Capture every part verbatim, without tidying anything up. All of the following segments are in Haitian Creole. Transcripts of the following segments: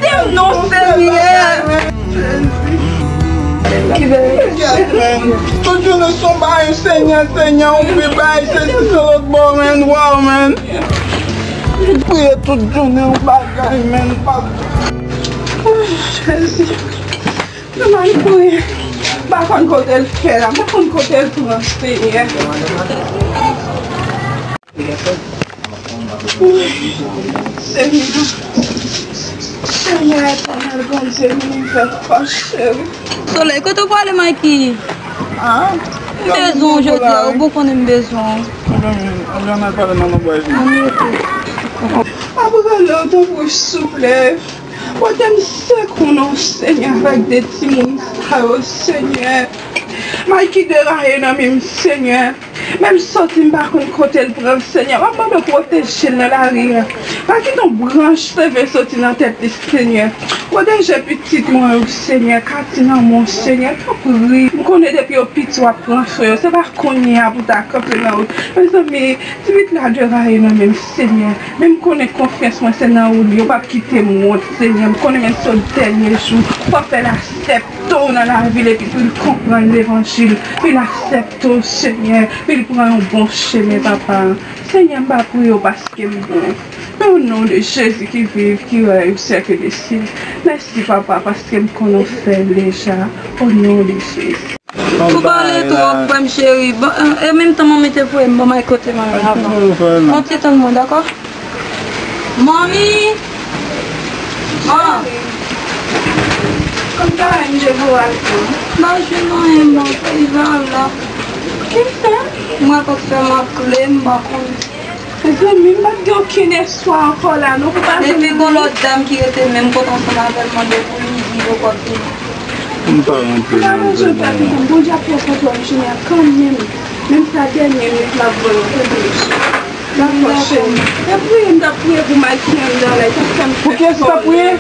Ede m non, Senyè. Tout jounen se yon bagay, Senyè, Senyè, yon pil bagay, se si se lòt bò, man, waw, man. Priye tout jounen, yon bagay, man, pa. Jezi. Mwen kouri. M pa konn kote l fè la, m pa konn kote l pran, Senyè. Senyè. Senyè Etènèl, Bondye, vini fè fòs, cheri. Solèy, kote w prale, Mikey? Ah, m bezwen w jodi a, ou bon konnen m bezwen w. Anjan, anjan al pale nan lòt bò. Ann rete. M ap rele w tanpri, souple. Pote m sekou non, Senyè, avèk de timoun sa yo, Senyè. Mikey deraye nan men m, Senyè. Menm soti, m pa konn kote l pran l, Senyè. M ap mande w pwoteje l nan lari a. Pa kite yon branch leve soti nan tèt li, Senyè. Pwoteje pitit mwen yo, Senyè. Katy nan men w, Senyè. Tanpri. M konnen depi yo piti w ap pran swen yo. Se pa kounye a pou w ta kanpe nan wout. Mezanmi, pitit la deraye nan men m, Senyè. Men m konnen konfyans mwen se nan ou li ye. Ou p ap kite m wont, Senyè. M konnen menm si se dènye jou, ou p ap fè l aksepte w nan lavi l epi pou l konprann levanjil, pou l aksepte w, Senyè, pou l pran yon bon chemen, Papa. Senyè, m pa priye w paske m bon. Men o non de Jezi ki viv, ki rèy au siècle des siècles. Mèsi, Papa, paske m konnen w fè l deja. O non de Jezi. Ou pale twòp, frè m cheri. Bon, e, e menm tan manmi te voye m, bon, Mikey, kote manmi avan. Yon ti tann mwen, dakò? Manmi! Man! Kòm ta wè m je pou al pou. M pa jwenn anyen, man. Li pa la. Kisa? Mwen pa fè m ap kle, m pa konn. Mezanmi, m pa t gen okenn espwa ankò la, non, pou pa jwenn. Depi gon lòt dam ki rete menm kote ansanm avè l, mande pou li, di yo kòb vini. M pa rantre nan jwèt la. Bondye ap fè kontwòl jounen an kanmenm. Menm sa dènye minit la, voye yon kote. Dakò, cheri. Te priye, m t ap priye pou Mikey anndan la, li t ap fè m fè kòlè. Pou kiyès ou t ap priye?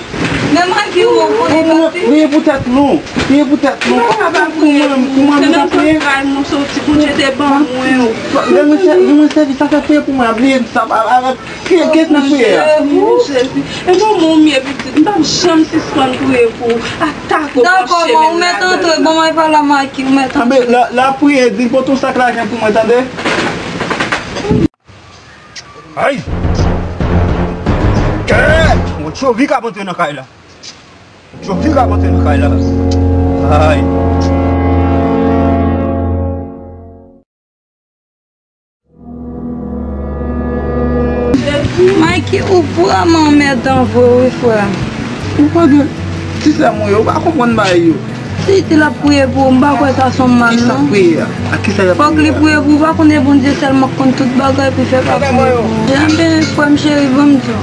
Men Mikey, ou konnen pase. Priye pou tèt nou. Priye pou tèt nou. Pou mwen, pou mwen, mwen ta priye. Se nan zantray nou soti, Bondye te ban mwen ou. Lè mwen sè-, lè mwen sèvi sa, fè priye pou mwen, priye sa, avèk, ki, ki nan priye a? Jezi, Jezi. E manman w m ye pitit, m p ap janm sispann priye pou ou. Atake w pran chemen m ladan l la. Dakò, man, ou mèt antre, bon, mwen pale a Mikey, ou mèt antre. Anben, la, la priye, di l pote yon sak lajan pou mwen, tande? Ay! Kè! Bon, Jovi k ap antre nan kay la. Jovi k ap antre nan kay la. Ay! Mikey, ou vrèman anmèdan vre, wi, frè. Ou pa gen ti sè mwen yo, ou pa konprann bagay yo. Si ti l ap priye pou ou, m pa kwè sa se yon mal, non. Kisa priye a? A kisa y ap priye a? Fòk li priye pou ou, pa konnen Bondye sèlman k konn tout bagay, pou fè pa priye pou ou. Enben, frè m cheri, ban m di w.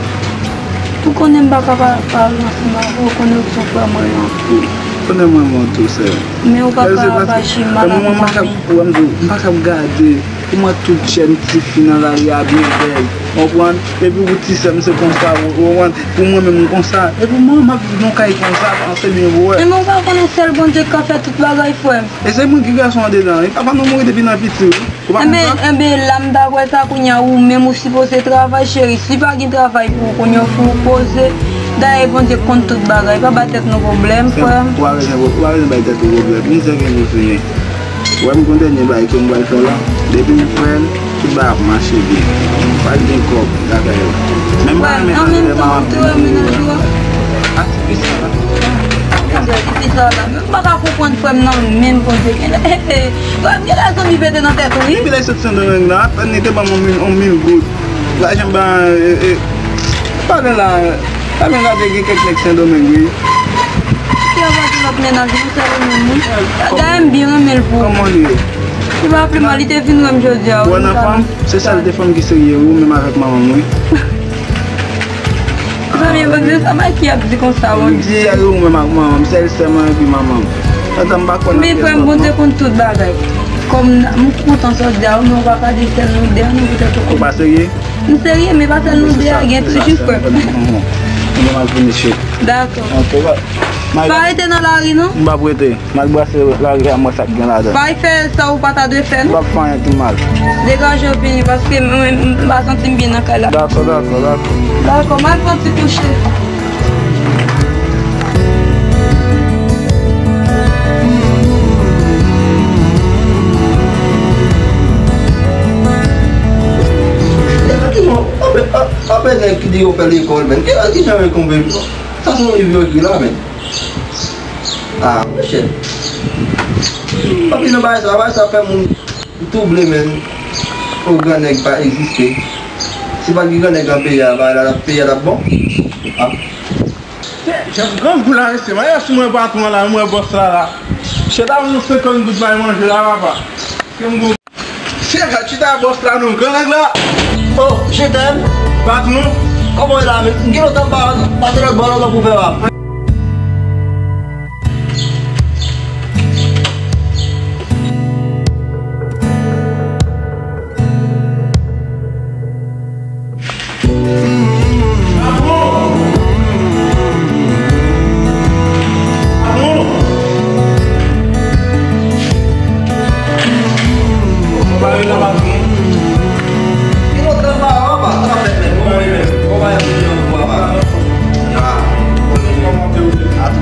Ou konnen m pa ka pa, pa al ansanm avè w, ou konnen ou se yon frè mwen renmen anpil. Konnen mwen renmen w tou, sè. Men ou pa ka pa aji mal ak manmi. Mwen, mwen pa ka, wè m di w, m pa ka gade. Pou mwen, tout jèn tifi nan lari a byen bèl. Ou konprann? Epi pou ti sè m, se konsa, ou konprann? Pou mwen menm, m konsa. Epi mwen, m ap viv nan kay konsa, panse byen pou wè. Enben, ou pa konnen sèl Bondye k ka fè tout bagay, frè m. E se mwen ki gason andedan. E papa nou mouri depi nan piti, wi. Ou pa konn sa? Enben, enben, la m ta kwè sa kounye a, ou menm ou sipoze travay, cheri. Si pa gen travay pou ou kounye a, fò w poze. Dayè, Bondye konn tout bagay. Pa bay tèt nou pwoblèm, frè m. Ou pa bezwen, ou pa bezwen bay tèt ou pwoblèm. Mizè gen pou fini. Ou wè m gon dènye bagay ke m pral fè w la. Depi m fè l, tout bagay ap mache byen. Pa t gen kòb lakay la. Menm pa renmen sa, lè m ap ap di. A ti fi sa la. Ti fi sa la. M pa ka konprann frè m nan menm kote. Frè m gen lè zanmi pete nan tèt ou, wi. Depi lè sot Sendomeng la, apèn li te ban m yon mil, yon mil goud. Lajan m pa, e, e, pa gen la. Sa vin gade gen kèk nèg Sendomeng, wi. Ki ap achte lòt mennaj, nou sèl ou menm, wi. Dayè, m byen renmen l pou ou. Kòman li ye? Li pa pi mal, li te vin wè m jodi a, wi. Ou wè nan fanm, se sèl de fanm ki serye, wi, ou menm avèk manman m, wi. Zanmi, bon, se sa Mikey ap di konsa, bon. Wi, serye ou menm ak manman m, sèl sè mwen epi manman m. Antan m pa kwè nan pyès lòt non. Men frè m, Bondye konn tout bagay. Kòm m kontan sa w di a, wi, men ou pa ka di sèl nou de a, non, poutèt ou konn. Ou pa serye? M serye, men pa sèl nou de a, gen toujou frè m. Mwen al fini chèk. Dakò. Ok, ba. Pa rete nan lari, non? M p ap rete. M al brase lari a, m wè sa k gen ladan. Bay fè sa ou pa ta dwe fè, non? M p ap fè anyen ki mal. Degaje w vini, paske m, m, m pa santi m byen nan kay la. Dakò, dakò, dakò. Dakò, m al pran ti kouche. Apre nèg ki di yo fè lekòl, men. Ki, ki jan yo konve? Sa se yon liv yo ekri la, men. Ah, monchè. Papi, nan bagay sa, bagay sa fè moun twouble, men. O, grannèg pa egziste. Si pa t gen grannèg nan peyi a, bagay la, peyi a t ap bon. Ah. Jan grangou la rete, mwen si mwen patwon la, mwen bòs la la. Chita yon senkant goud bay manje la, papa. Ke m gon. Se gad chita bòs la non, gran nèg la. Oh, je t'aime. Patwon. Kòman w ye la, men? M gen lontan m pa pase lòt bò, lontan pou fè w ap.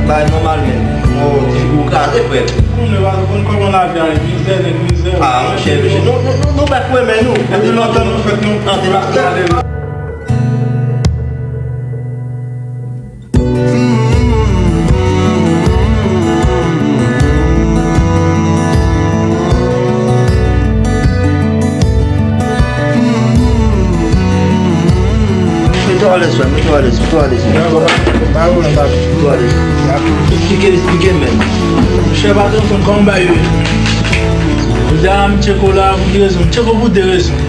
Bay nòmal, men. Bon, ti figi w kraze, frè. Konnen pa konn kòman lavi a ye, mizè, nèg mizè. Ah, monchè, mesye, nou, nou, nou, nou pa kwè, men nou. Depi lontan nou fèt, nou. Ah, depi lontan. Mete w alèz, frè, mete w alèz, mete w alèz, men. Mete w alèz. Esplike, esplike, men. Chè, pa t konn kòman bay yo. Jodi a, m tcheke w la, pou ki rezon? M tcheke w pou de rezon.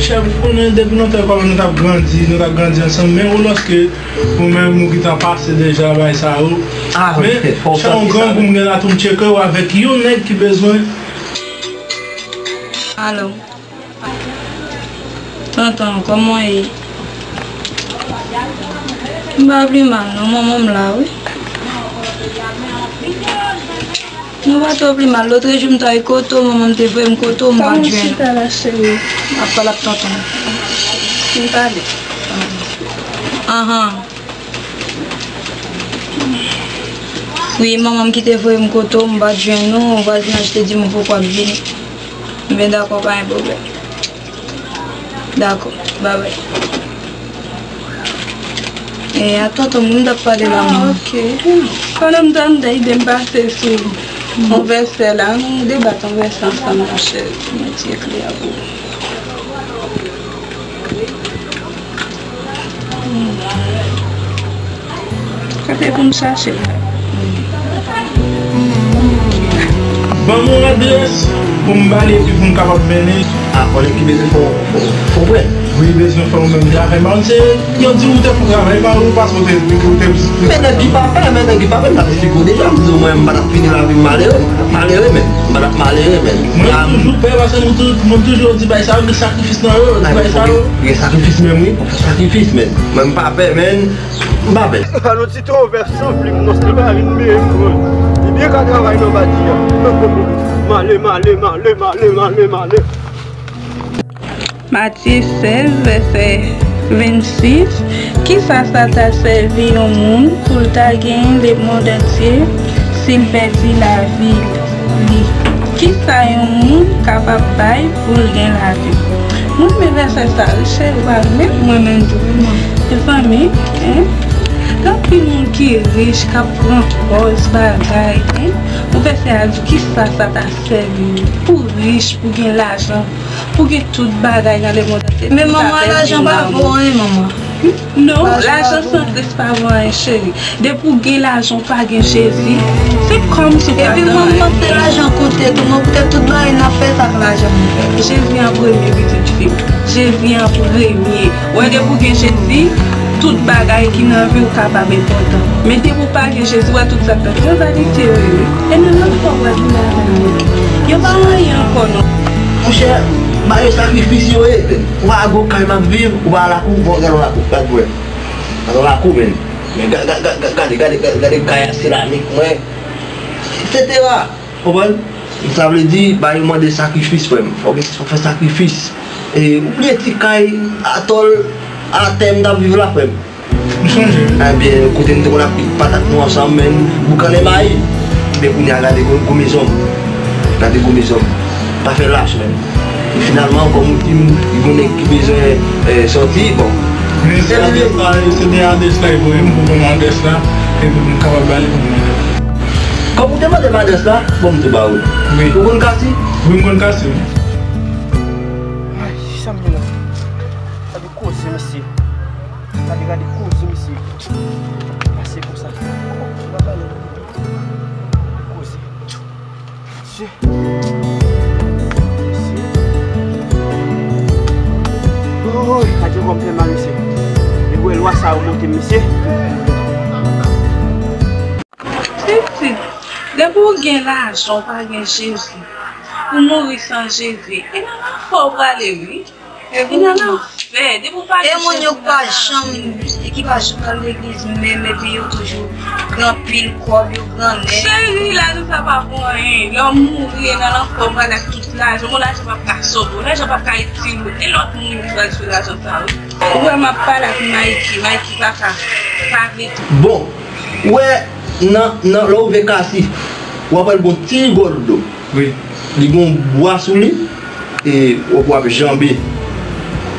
Chè, ou konnen, depi lontan, kòman nou t ap grandi, nou t ap grandi ansanm, men ou lòske ou menm, ou gentan pase deja bay sa yo. Ah, men, ok. Fò w santi sa, men. Chan yon grangou m gen la tou, m tcheke w avèk yon nèg ki bezwen. Alo. Tonton, kòman w ye? M pa pi mal, non, manman m la, wi. Nou pa twò pi mal. Lòt jou m t al kote w, manman m te voye m kote w, m pa t jwenn ou. Chita la, cheri. M ap pale ak tonton. M pale. Anhan. Wi, manman m ki te voye m kote w, m pa t jwenn ou, vwazinaj te di m ou poko ap vini. Ebyen, dakò, pa gen pwoblèm. Dakò, babay. E, a tonton, moun t ap pale la, ah, manman. Ok. Pandan m t anndan, ide m pase sou yon vèsè la, nou debat yon vèsè ansanm, monchè. Mwen ti ekri a pou ou. Kote pou m chache l la? Ban m yon adrès pou m ba li epi pou m kapab mennen. A, konnen ki bezwen fè w, fè w, fè w prè. Wi, bezwen fè w menm travay. Ba m se, yo di ou te pou travay, ba ou paske ou te, ou te. Men nèg ki pa pè, men nèg ki pa pè, m t ap esplike w deja, m di w mwen, m pa t ap fini lavi m malere, m pa t ap malere, men. M pa t ap malere, men. Mwen, m toujou pè, paske nou tou-, nou toujou di bay sa yo, gen sakrifis nan yo, di bay sa yo. Gen sakrifis menm, wi, fò fè sakrifis, men. Mwen, m pa pè, men. M pa pè. Alò, ti travès san plim nan se pa vin meri mwen. Li byen ka travay nan bati a. Male, male, male, male, male, male. Matye sèz, vèsè vennsis. Kisa sa ta sèvi yon moun pou l ta genyen lemonn antye si l pèdi lavi li? Kisa yon moun kapab bay pou l gen lavi? Mwen renmen vèsè sa, wi, cheri, ou pa renmen? Mwen menm tou, wi, mwen. Mezanmi, en? Gen anpil moun ki rich, k ap pran pòz bagay, en? Yon vèsè a di, kisa sa ta sèvi w pou rich, pou gen lajan, pou gen tout bagay nan lemonn antye? Men manman, lajan pa vo anyen, manman. Non, lajan san Kris pa vo anyen, cheri. Depi w gen lajan, w pa gen Jezi, se kòmsi w pa gen anyen. Epi mwen, m panse lajan koute tou, mwen, poutèt tout bagay n ap fè, sa k lajan nou fè. Jezi an premye, pitit fi m. Jezi an premye. Wè, depi w gen Jezi, tout bagay ki nan vi w kapab enpòtan. Men depi w pa gen Jezi, wè, tout sa k nan vi w, vanite yo ye, wi. E nan lòt fwa, w pral vin avè l. Yo pa anyen ankò, non. Monchè, ba yo sakrifis yo ye. Ou pa gon kay m ap viv, ou pa lakou, bon, gade yon lakou, gade pou wè. Gade yon lakou, men. Men ga-, ga-, ga-, ga-, gade, gade, gade, gade kay a, seramik mwen, etsetera. Konprann? Sa vle di, ba yo mande sakrifis, frè m. Fò gen, fò fè sakrifis. E, ou bliye ti kay atòl atè m t ap viv la, frè m. M sonje. Ebyen, kote n te konn ap kwit patat nou ansanm, men boukannen mayi. Men kounye a, gade gwo, gwo mezon m. Gade gwo mezon m. Pa fè lach, men. E finalman, kòm ou di m, gen nèg ki bezwen, eh, sòti, bon. Men se adrès la, se de adrès la, e voye m pou ban m adrès la, epi m kapab ba li pou mwen. Kòm ou te mande m adrès la, bon, m tou ba ou l. Wi. Ou konn Kasi? Wi, m konn Kasi, wi. Ay, sa m gen la? Gade koze, mesye. Gade, gade koze, mesye. Pase konsa. Oh, m pa pale. Koze. Mesye. Mesye. Woy, gade kòm fè mal, mesye. Depi w wè lwa sa yo monte, mesye. Pitit, depi w gen lajan, w pa gen Jezi. Ou mouri san Jezi. E nan lanfè w prale, wi. E nan lanfè, depi w pa gen Jezi. E moun yo pa janm, ki pa janm al legliz menm, epi yo toujou gen anpil kòb, yo grannen. Cheri, lajan sa pa pou anyen. Lè w mouri, e nan lanfè w prale ak tout lajan. Bon, lajan p ap ka sove w, lajan p ap ka itil ou. E lòt moun ki pral jwe lajan sa, wi. Ou wè m ap pale ak Mikey, Mikey pa ka, pa vle. Bon, ou wè, nan, nan, lè w rive Kasi, w ap wè l gon ti rigòl dlo. Wi. Li gon bwa sou li, e w ap janbe.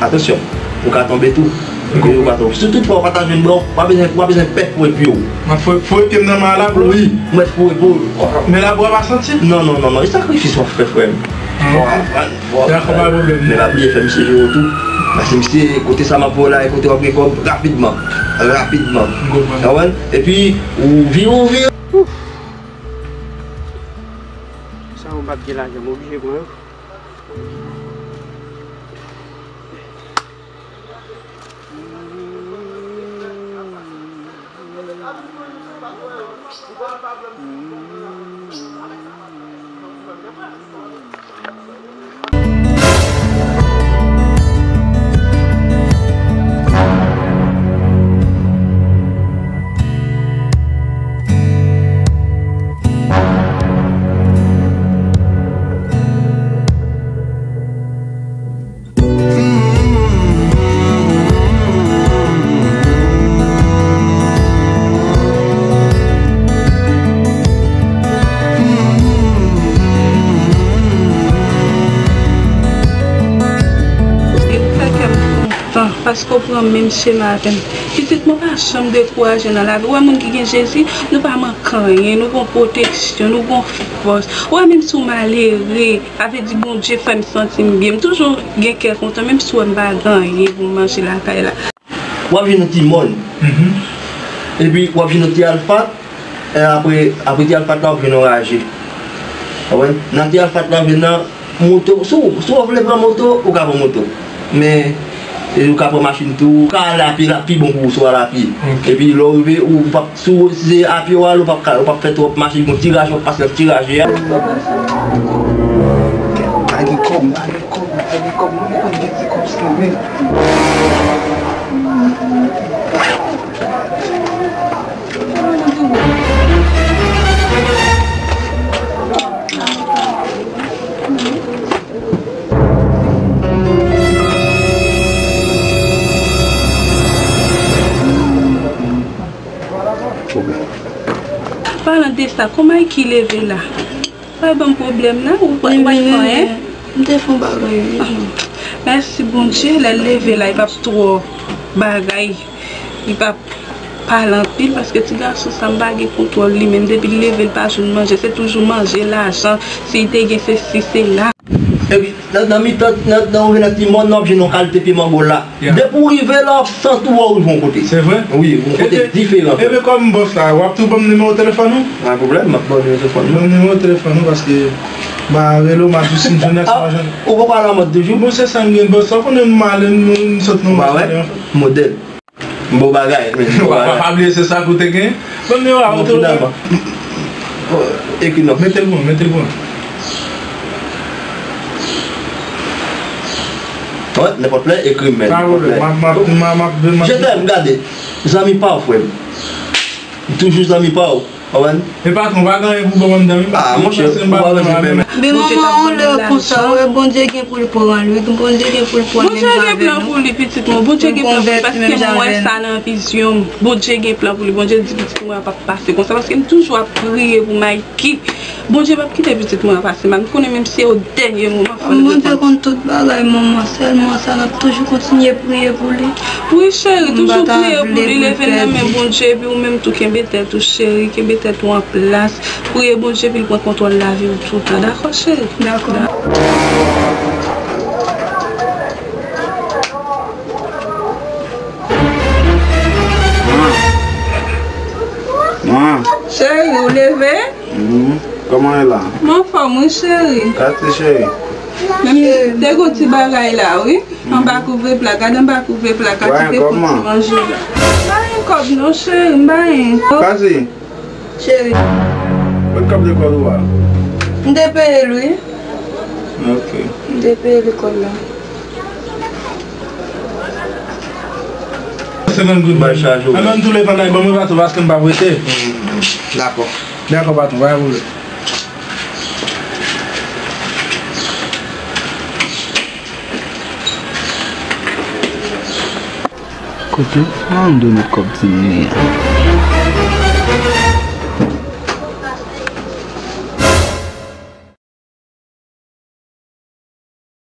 Atansyon, ou ka tonbe tou. Ou ka tonbe. Si toutfwa w pa ta jwenn bwa, w pa bezwen, w pa bezwen pè foure pye w. M ap foure, foure pye m nan ma labou? Wi, mèt foure pou. Men labou a pa santi? Non, non, non, non, e sakrifis w ap fè, frè m. Ah. Dakò, pa pwoblèm. Men pa bliye fè misye jere w tou. Paske misye, kote sa m ap voye w la, e kote w ap gen kòb rapidman. Rapidman. M konprann. Ou konprann? Epi, ou vire, ou vire. Ouf. Sa yo m p ap gen lajan, m oblije pran yo. Fè kè m kontan, paske w pran menm chemen avè m. Pitit mwen, pa janm dekouraje nan lavi. Ou wè moun ki gen Jezi, nou pa manke anyen, nou gon pwoteksyon, nou gon fòs. Ou wè menm si w malere, sa vle di Bondye fè m santi m byen. M toujou gen kè kontan, menm si w wè m pa gen anyen pou m manje lakay la. W ap jwenn yon ti mòn. Mhm. Epi w ap jwenn yon ti alfat, e apre, apre ti alfat la, w ap jwenn yon raje. Ou konprann? Nan ti alfat la, w ap jwenn nan moto. Si w, si w vle pran moto, ou ka pran moto. Men, e, ou ka pran machin tou. Ou ka ale a pye, l ap pi bon pou ou si w ale a pye. Ok. Epi lè w rive, ou p ap, si w, si se a pye w ale, ou p ap ka, ou p ap fè twòp mache, gon ti raje w ap pase nan ti raje a. Pa gen kòb, pa gen kòb, pa gen kòb, mwen konn gen ti kòb sa, men. Palan de sa, kòman ki leve la? Pa ban m pwoblèm la, ou pa, ou pa fè anyen? M te fè yon bagay, wi. Mèsi Bondye, lè l leve la, li p ap twò bagay, li p ap pale anpil, paske ti gason sa, m pa gen kontwòl li menm. Depi l leve, l pa jwenn manje, se toujou manje, lajan, si l te gen sesi, sela. Epi, nan, nan mitan, nan, nan rive nan ti mòn nan, w ap jwenn yon kalite pye mango la. Yeah. Depi w rive la, w ap santi w rive yon kote. Se vre? Wi, yon kote diferan. Ebyen, kòm bòs la, w ap tou ban m nimewo telefòn ou? Pa gen pwoblèm, m ap ba w nimewo telefòn mwen. Ban m nimewo telefòn ou, paske m a rele w, m a di w si m jwenn ak si m pa jwenn. Ou poko al nan mòd toujou? Bon, se sa m gen, bòs la, w konnen m ale, m, m sot nan mòd. Ba wè, modèl. Bon bagay, men, bon bagay. Pa, pa bliye se sa k ou te gen. Ban m nimewo a, ou te. Ekri non. Mete l pou mwen, mete l pou mwen. Wè, nenpòt lè, ekri m, men. Pa pwoblèm, m ap, m ap, m ap, m ap, m ap. Je t'aime, gade. Zanmi pa w, frè m. Toujou zanmi pa w. Konprann? E patwon, pa gen anyen pou ban m anndan, wi. Ah, monchè, ou pa bezwen pè. Men manman, ou lè konsa, wè, Bondye gen pou l pran l, wi. Bondye gen pou l pran l menm jan avè nou. Bondye gen plan pou li, pitit mwen. Bondye gen plan pou li, paske mwen wè sa nan vizyon m. Bondye gen plan pou li. Bondye di pitit mwen ap pase konsa, paske m toujou ap priye pou Mikey. Bondye p ap kite pitit mwen pase mal. M konnen menm si se o dènye moman, Bondye konn tout bagay, manman. Sèlman sa, n ap toujou kontinye priye pou li. Wi, cheri, toujou priye pou li, leve nan men Bondye, epi ou menm tou, kenbe tèt ou, cheri, kenbe tèt ou an plas. Priye Bondye, pou l pran kontwòl lavi w toutan, dakò, cheri? Dakò. Cheri, ou leve? Mhm. Kòman e la? M anfòm, wi, cheri. Kati, cheri. Men m te gon ti bagay la, wi. Anba kouvèpla, gade anba kouvèpla, Kati te fouti manje la. M pa gen kòb non, cheri, m pa gen. Kati. Cheri. Kot kòb lekòl ou a? M te peye l, wi. Ok. M te peye lekòl la. Senkant goud. Bay chaje w. Ann, ann tou le pandan ban mwen patwon paske m pa prete. Dakò. Dakò, patwon, pa gen pwoblèm. Kote? An, m dwe met kòb ti nene an.